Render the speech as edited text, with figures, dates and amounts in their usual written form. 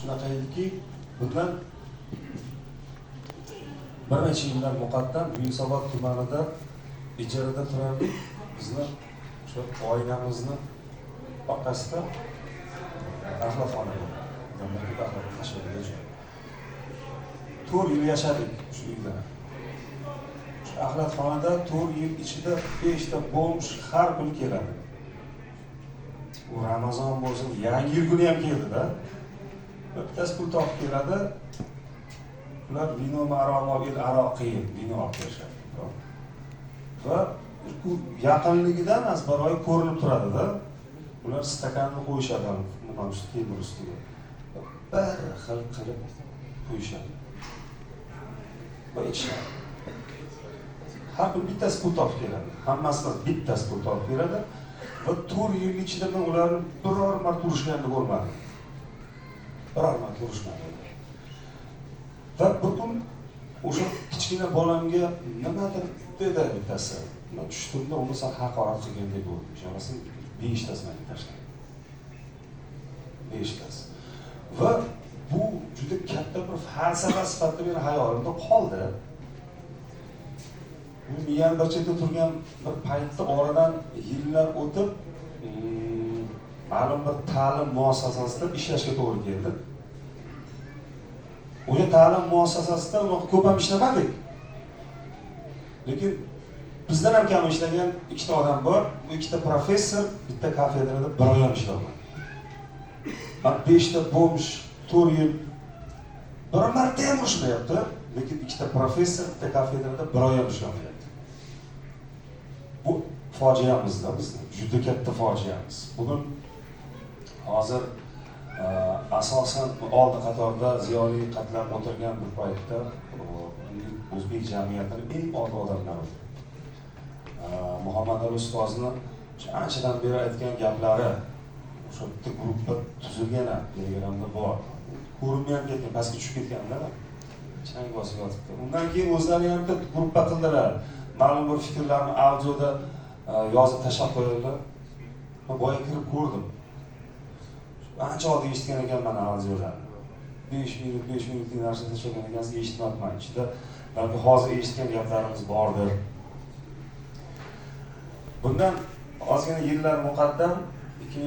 Shunaqa ediki, bundan bir necha yillar muqaddam Yunusobod tumanida ijarada turardik. Bizni o'sha oilamizni orqasida axlatxona bor. Odamlar ko'p axlat tashlaydigan joy. 4 yil yashadik shu uyda. Shu axlatxonada 4 yil ichida beshta бомж har kuni keladi. U Ramazon bo'lsin, Yangi yil kuni ham keldida. Bittasi pul topib keladi. Ular vino, aroq olib, aroq qiyin, vino olib kelishadi. Va u yaqinligidan azbaroyi ko'rinib turadida. Ular stakanni qo'yishadi nima usti, temir ustiga. Bir xil qilib qo'yishadi. Va ichishadi. Har kun bittasi pul topib keladi. Hammasi emas, bittasi pul topib keladi. Va 4 yil ichida men ularni biror marta urushganini ko'rmadim. Biror marta urushmadi. Va bir kun o'sha kichkina bolamga nimadir dedi bittasi. Men tushdimda, uni sal haqorat qilgandek bo'ldim. Ishonasizmi? Beshtasi menga tashladi. Beshtasi. Va bu juda katta bir falsafa sifatida meni hayolimda qoldi. Bu miyam bir chetda turgan bir paytda, oradan yillar o'tib, ma'lum bir ta'lim muassasasida ishlashga to'g'ri keldi. O'sha ta'lim muassasasida unaqa ko'p ham ishlamadik. Lekin bizdan ham kam ishlagan ikkita odam bor. Bu ikkita professor bitta kafedrada bir oy ham ishlolmadi. Man beshta бомж 4 yil bir marta ham urushmayapti, lekin ikkita professor bitta kafedrada bir oy ham ishlamayapti. Bu fojiamizda bizni, juda katta fojiamiz. Bugun hozir asosan oldi qatorda ziyoli qatlam o'tirgan bir paytda o'zbek jamiyatini eng oldi odamlari o'tiribdi. Muhammad Ali ustozni o'sha anchadan beri aytgan gaplari, o'sha bitta gruppa tuzilgan ham, Telegramda bor, ko'rinmay ham ketgan, pastga tushib ketganda, chang bosib yotibdi. Undan keyin o'zlari ham bitta gruppa qildilar, ma'lum bir fikrlarni audioda yozib tashlab qo'yadilar. Man boya kirib ko'rdim, ancha oldin eshitgan ekanman audiolarni. 5 minut, 5 minutlik narsa tashlagan ekansiz, eshitmabman. Ichida balki hozir eshitgan gaplarimiz bordir. Bundan ozgina yillar muqaddam 2000